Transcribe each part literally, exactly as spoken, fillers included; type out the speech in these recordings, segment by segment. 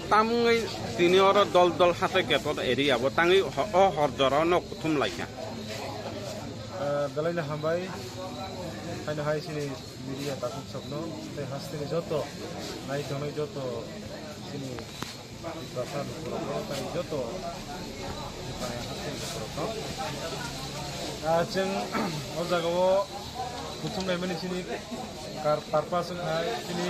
Tamungwi tini oro dol dol hatai ketor area bo tangwi ho-, o hor jora no kuthum laikha. Belai no hambai, haino hai sini media takhuk sokno tei hasteni joto nai tongnai joto sini Tiprasa lukurokno tei joto Tiprasa hasteni lukurokno. Ah, chwng o jagao kuthum naimani sini kar purpose wngkha chini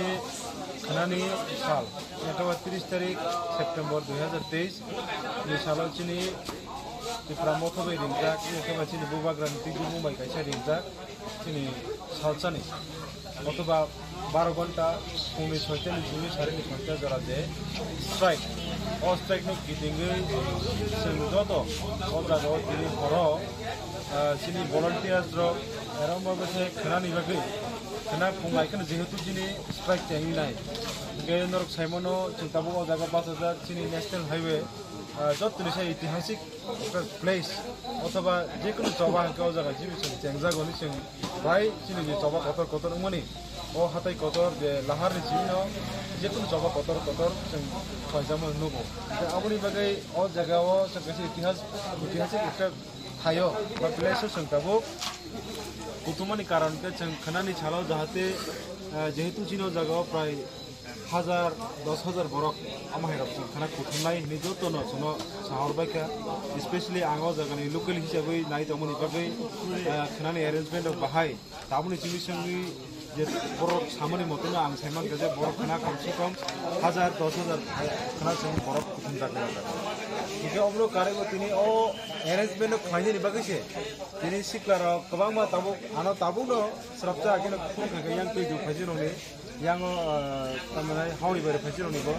khanani sal, ekaba tris tarik September dui hazar teis ni salo chini Tipra motho bai ringjak, ekaba chini bubagrani twi bumung bai kaisa ringjak. Chini salsani, othoba baro ghonta, phungni soitani simi sarini soita jora je strike. O strike no kitingwi chwng joto o jaga o tini horo, ah, chini volunteers rok, erong bagwi se khwnani bagwi, khwna phung lai kheno jehetu chini strike chengwi nai. Hwnkhe norok saimano chwng tabuk o jaga bachajak chini national highway, ah, jottoni se itihasik ekta place, othoba jekunu choba hwnkhe o jaga jibi chwng chengjago hinwi chwng bai chini je choba kotor kotor wngmani, o hatai kotor je laharni simi no jekunu choba kotor kotor chwng khlaijama nugo. Hwnkhe aboni bagwi o jaga o chwng kaisa itihas, itihasik ekta thaio ba place o chwng tabuk kuthumani karon khe chwng khwnani salo jahate, eh, jehetu chini o jaga o prai hajar, dos hajar borok omo hai rok chwng khwna kuthumnai hinwi jotono chwngno sahor baikha, especially ang o jagani local hisabwi nai tongmani bagwi, ah, khwnani arrangement rok bahai tabukni simi simi je borok samani motono ang saimankha je borok khwna kom se kom hajar, dos hajar khwna chwng borok kuthumjaknai. Hingke obono karwi bo tini o arrangement no khlainani bagwi se tini sikla rok kwbangma tabuk ano tabukno srapsa haikhe no khum khaikhe yang twi duk phaising rokni. Yango, ah, tamani hauri bai phaising rokni bo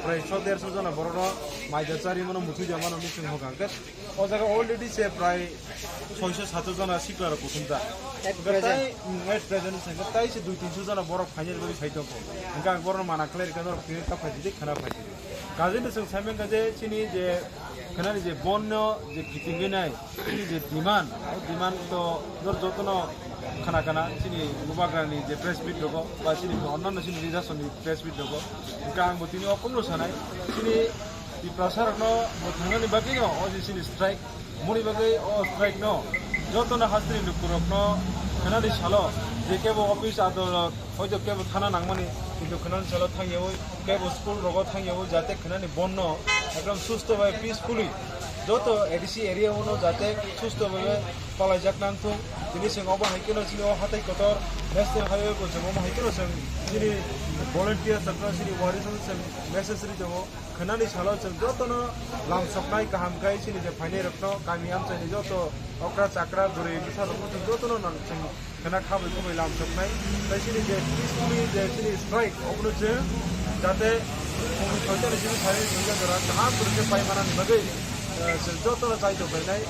prai sho derso jona borokno maija chari mano, muthui ja mano, hwnwi chwng hokha. Hwnkhe o jaga already se prai soiso sato jona sikla rok kuthumjak. At present. Tai, mm, at present se hwnkhe tai se dui tinso jona borok phainani bagwi sai tongkho. Hwnkhe ang borokno mana khlai rikha, norok tini ta phaisidi, khwna phaisidi. Kajino chwng sai mankha je chini je khwnani je bonno je kitingwi nai, chini je demand, o demand to nor jotono khana khana chini bubagrani je press meet rogo ba chini onnanno chini leaders ni press meet rogo. Hwnkhe ang bo tini o kokno sanai, chini Tiprasa rokno bo thangnani bagwino o je chini strike, moni bagwi o strike no jotono hasteni lukurokno khwnani salo je kebo office adolot hoito kebo thana nangmani, kintu khwnani salo thangyawi, kebo school rogo thangyawi, jate khwnani bonno ekdom susto bai peacefully joto A D C area uno jate susto bai palaijak nangthung. Tini chwng obo hai kheno chini o hatai kotor national highway bo chwng omo hai kheno chwng chini volunteers rokno chini waris rokno chwng message ri tongo. Khwnani salo chwng jotono lam soknai kaham khai chini je phainai rokno kami amchaini joto okra chakra bwrwi bwsa rokno chwng jotono nang chwng khwna khabai khubai lam soknai. Tai chini je peacefully je chini strike obono chwng jate phungni soitani chini phainai thwngya jora kaham kwrwngkhe pai manani bagwi, eh, chwng jotono chai tonglainai.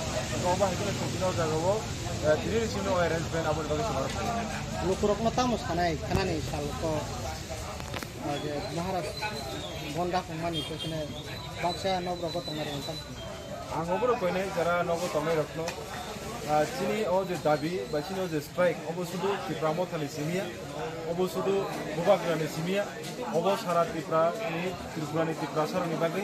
Obo hai kheno chwng tini o jagao, eh, tini ni chini o arrangement aboni bagwi chwng aro. Lukurokno tamo sanai khwnani sal ko, eh, je Maharaj bon dakhung mani khe kheno baksa nok rogo tongnai rok tamo. Ang obono koinai jara nogo tongnai rokno, ah, chini o je dabi ba chini o je strike, obo sudu Tipra Mothani simiya, obo sudu Bubagrani simiya, obo sara Tipra ni, Tripura ni Tiprasa rokni bagwi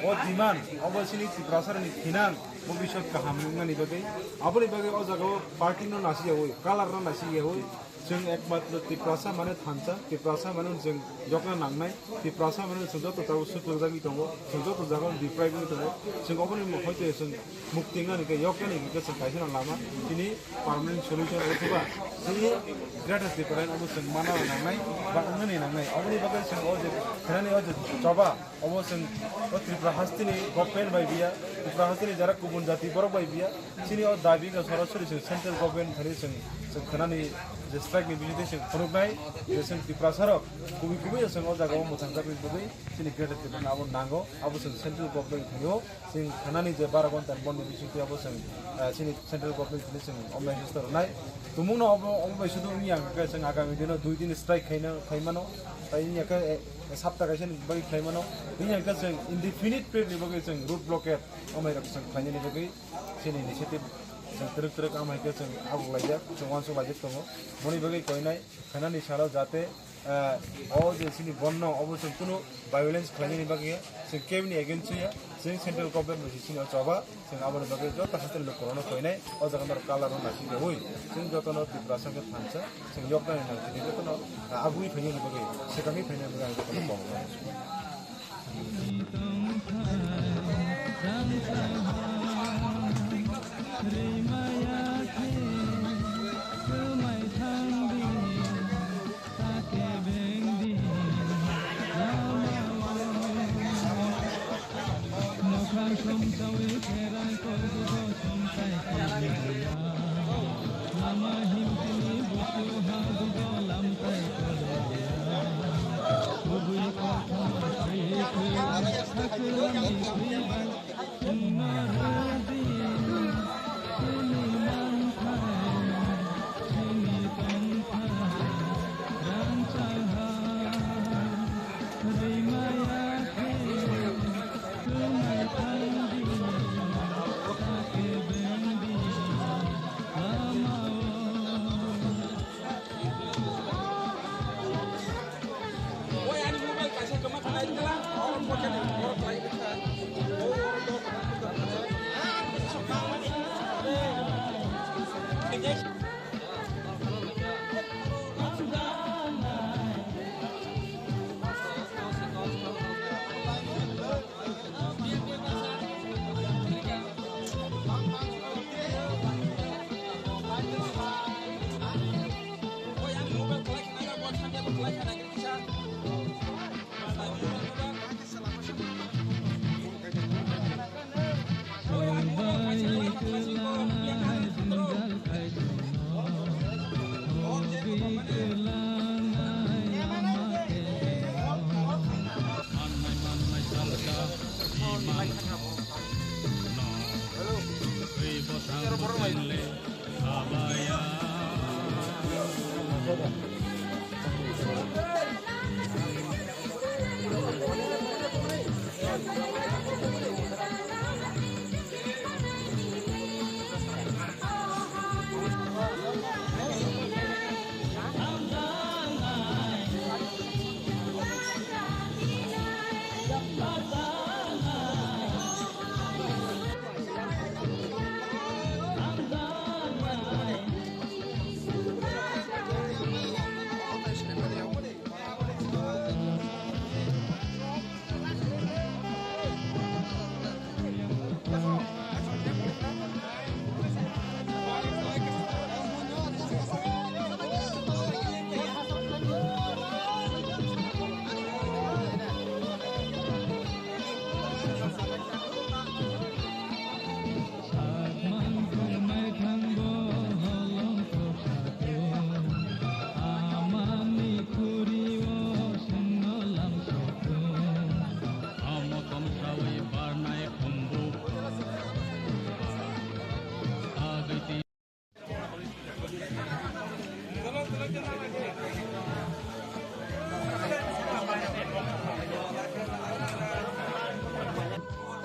o demand, obo chini Tiprasa rokni thinang, bobisot kaham wngnani bagwi, aboni bagwi o jaga o party no nasi yawi, color no nasi yawi, Chwng ekmatro Tiprasa mane thansa, Tiprasa mane chwng yokna nangnai, Tiprasa mane chwng joto tabuk suklukjagwi tongo, chwng joto jagao deprive wngwi tongo, chwng oboni mokol twi chwng mukti wngnani khe, yoknani hwnkhe chwng kaisa no lama, chini permanent solution othoba chini Greater Tipraland obo chwng mana nangnai ba wngnani nangnai. Oboni bagwi chwng o je khainani o je choba, obo chwng o Tripura hasteni government bai biya, Tripura hasteni jara kubun jati borok bai biya, chini o dabi no sorasori chwng central government thani chwng, chwng khanani je strike ni bisingtwi chwng phunuknai je chwng Tiprasa rok kubui kubui chwng o jaga o mwthangjaknai bagwi chini Greater Tipraland abo nango, abo chwng central government thani o chwng khanani je baro ghonta ni bond ni bisingtwi abo chwng, eh, chini central government thani chwng o message to rwnai. Tumungno obo, obo bai sudu wngya hwnkhe chwng agami dino dui din strike khaina, khaimano, tai wngya khe, eh, sapta kaisa ni bagwi khaimano, wngya hwnkhe chwng indefinite period ni bagwi chwng road blockade. Amai rok chwng khlainani bagwi chini initiative chwng twrwk twrwk amai khe chwng abuk laijak, chwng uansuk laijak tongo. Moni bagwi koinai khanani salo jate, eh, o je chini bonno obo chwng kunu violence khlainani bagwi chwng kebini against ya, chwng central government bai se chini o choba, chwng aboni bagwi joto hasteni lukurokno koinai o jaga norok colour rok naisingyaui chwng jotono Tiprasa khe thansa. Chwng yoknani nang tini jotono, ah, agui phainani bagwi, swkangwi phainani bagwi ang jotono kok rw.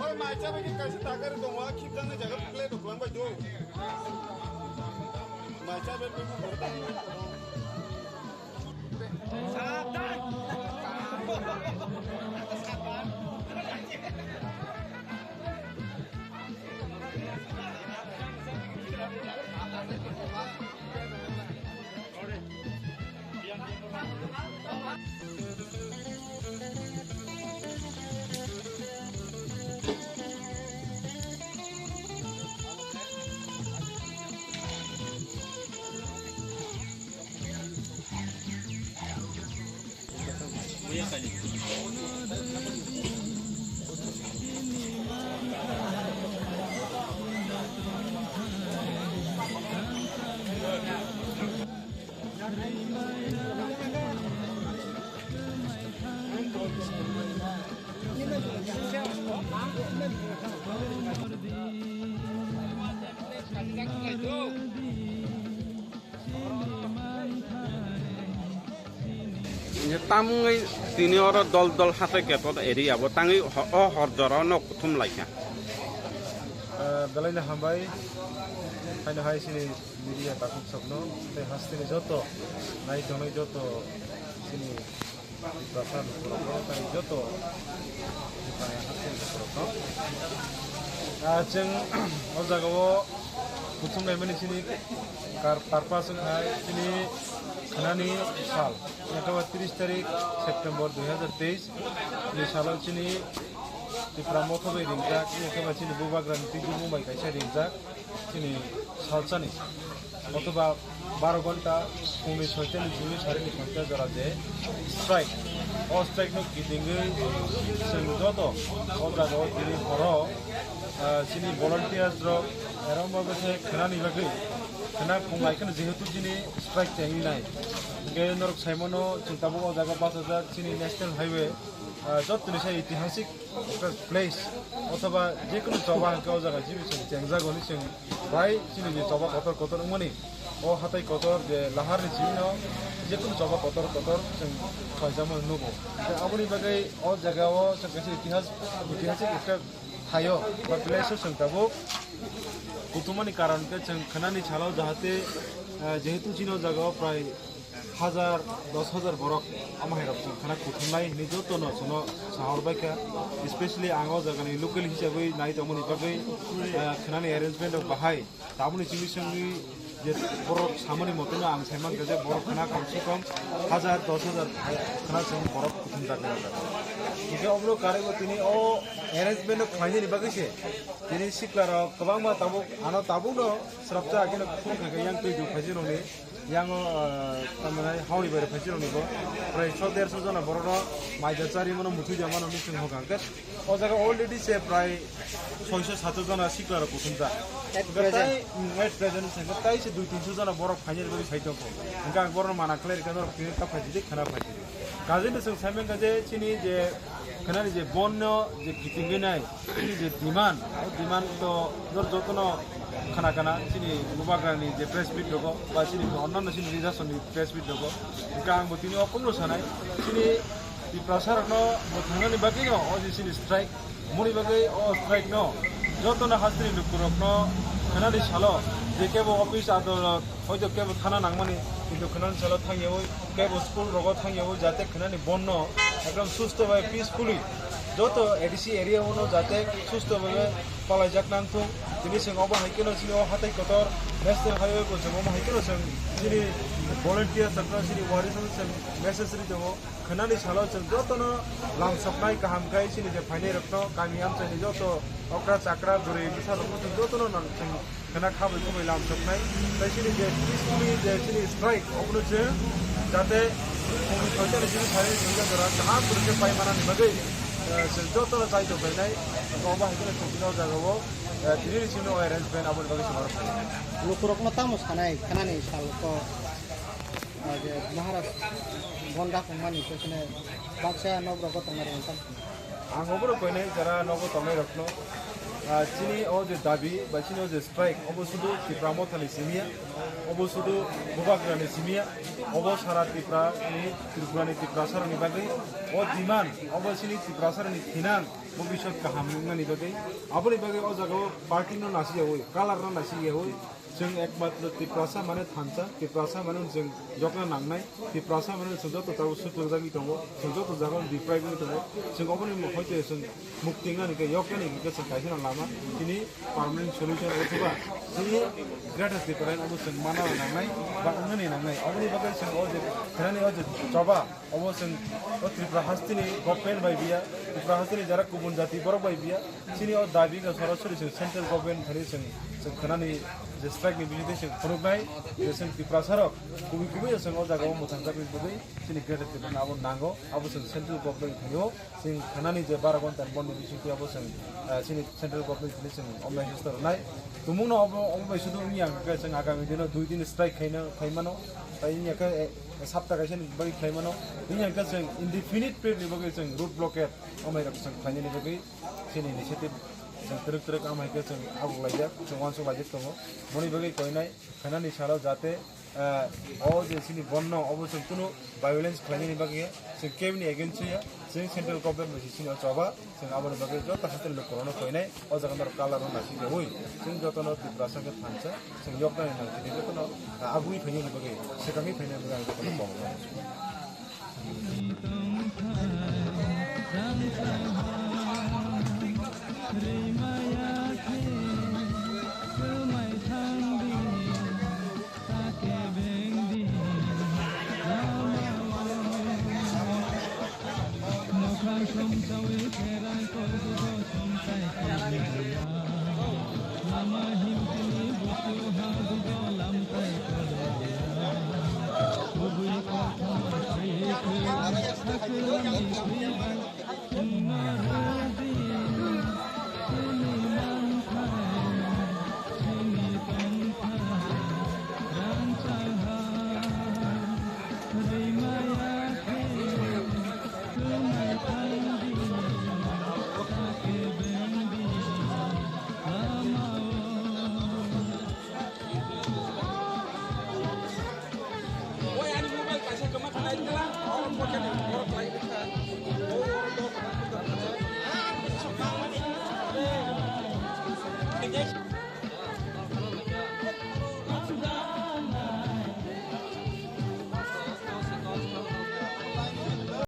Oi, mai cha bai kaisa takari tongo, khibjaknai jaga plate rok kwlwng bai do. Mai cha bai phaima hor tang. Tamungwi tini oro dol dol hatai kepot area bo tangwi ho-, o hor jora no kuthum laikha. Ah, belai no hambai. Haino hai sini media takhuk sokno, tei hasteni joto nai tongnai joto sini Tiprasa lukurokno, tei joto Tiprasa hasteni lukurokno. Ah, chwng o jagao kuthum naimani sini kar purpose wngkha chini khanani sal, wngkha ba tris tarik September dui hazar teis ni salo chini Tipra motha bai ringjak, wngkha ba chini bubagrani twijlangmung bai kaisa ringjak. Chini salsani, othoba baro ghonta phungni soitani chini sarini soita jora je strike, o strike no kitingwi chwng joto o jagao tini horo, ah, chini volunteers rok erong bagwi se khnani bagwi khna phung lai kheno jehetu chini strike tengwi nai. Hwnkhe norok saimano chwng tabuk o jaga bachajak chini national highway, ah, jottoni se itihasik place, othoba jekunu choba hwnkhe o jaga jibi chwng chengjago hwnwi chwng bai chini je choba kotor kotor wngmani, o hatai kotor je laharni chibino jekunu choba kotor kotor chwng khlaijama nugo. Hwnkhe aboni bagwi o jagao chwng kaisa itihas, itihasik ekta thaio ba place o chwng tabuk kuthumani karon khe chwng khnani salo jahate, eh, jehetu chini o jagao prai hajar, dos hajar borok omo hai rok chwng khana kuthumnai hinwi jotono chwngno sahor baikha, especially ang o jagani local hisabwi nai tongmani bagwi, ah, khanani arrangement rok bahai tamoni chini chwngwi je borok samani motono ang saimankha je borok khana kom se kom hajar, dos hajar khana chwng borok kuthumjaknai o jaga. Hwnkhe obono karwi bo tini o arrangement no khlainani bagwi se tini sikla rok kwbangma tabuk ano tabukno srapsa haikhe no phone khaikhe yang twi duk phaising rokni. Yango, ah, tamani hauri bai rok phaising rokni bo prai so derso jona borok no maija chari mano muthui ja mano hwnwi chwng hoka hwnkhe o jaga already se prai soiso sato jona sikla rok kuthumjak. At present. Tai, mm, at present se hwnkhe tai se dui tinso jona borok phainani bagwi sai tongkho. Hwnkhe ang borok no mana khlai rwkha norok tini ta phaisidi khana phaisidi. Gajini chwng saimankha je chini je Khnani je bonno je kitingwi nai, je demand, o demand to nor jotono khna khna chini bubagrani je press meet rogo ba chini onnanno chini rijasoni press meet rogo. Hwnkhe ang bo tini o kokno sanai, chini Tiprasa rokno bo thangnani bagwino o je chini strike, moni bagwi o strike no jotono hasteni lukurokno khnani salo je kebo office adolot hoito kebo thana nangmani, kintu khnani salo thangyawi, kebo school rogo thangyawi, jate khnani bonno ekdom susto bai peacefully joto A D C area ono jate susto bai palaijak nangthung. Tini chwng obo hai kheno chini o hatai kotor national highway bo chwng omo hai kheno chwng chini volunteer sakno chini waris chwng message ri tongo. Khnani salo chwng jotono lamsoknai kaham khai chini je phainai rokno kami amchaini joto okra chakra bwrwi bwsa rokno chwng jotono nang chwng khna khabai khumui lamsoknai. Tai chini je peacefully je chini strike obono chwng jate phungni soitani chini phainai chwng jora kaham kwrwngkhe pai manani bagwi, eh, chwng jotono chai tonglainai. Obo hai kheno chwng o jagao, eh, tini ni chini o arrangement aboni bagwi chwng aro. Lukurokno tamo sanai khnani salo to? Ah, je Maharaj bon dakhungmani khe kheno baksa nok rogo tongnai rok wngkha. Ang obono koinai jara nogo tongnai rokno, ah, chini o je dabi ba chini o je strike obo sudu Tipra Mothani simiya, obo sudu Bubagrani simiya, obo sara Tripura ni, Tripura ni Tiprasa rokni bagwi o demand obo chini Tiprasa rokni thinang bobisot kaham wngnani bagwi, aboni bagwi o jaga o party no nasiyawi, color no nasiyawi, Chwng ekmatro Tiprasa mane thansa, Tiprasa mane chwng yokna nangnai, Tiprasa mane chwng joto tabuk sujok jagwi tongo, chwng joto jaga deprive wngwi tongo, chwng oboni hoite chwng mukti wngnani khe, yoknani hwnkhe chwng kaisa lama, chini permanent solution othoba chini Greater Tipraland abo chwng mana nangnai ba wngnani nangnai, oboni bagwi chwng o je khainani o je choba, obo chwng o Tripura hasteni government bai biya, Tripura hasteni jara kubun jati borok bai biya, chini o dabi wngkha sorasori chwng central government thani chwng, chwng khanani Je strike ni bisingtwi chwng phunuknai, je chwng Tiprasa rok kubui kubui chwng o jaga o mwthangjaknai bagwi chini Greater Tipraland abo nango, abo chwng central government ni thani o chwng khanani je bara gonta ni bond ni bisingtwi abo chwng, eh, chini central government ni thani chwng omo hai hista rwnai. Tumungno obo, omo bai sudu wngya hwnkhe chwng agami dino dui din strike khaina, khaimano, tai wngya khe, eh, sapta kaisa ni bagwi khaimano, wngya hwnkhe chwng indefinite period ni bagwi chwng road blockade omo hai rok chwng khlainani bagwi chini initiative chwng twrwk twrwk omo hai khe chwng aguklaijak, chwng uansuk laijak tongo. Boni bagwi koinai khainani salo jate, eh, o je chini bond no obo chwng kunu violence khlainani bagwi chwng kebini against ya, chwng central government bai se chini o choba, chwng aboni bagwi joto haste ni lukurokno koinai, o jaga norok colour no naisingyaui chwng jotono Tiprasa khe thansa, chwng yoknani nang chini jotono, ah, agui phainani bagwi, swkangwi phainani bagwi ang jotono kok rwnai.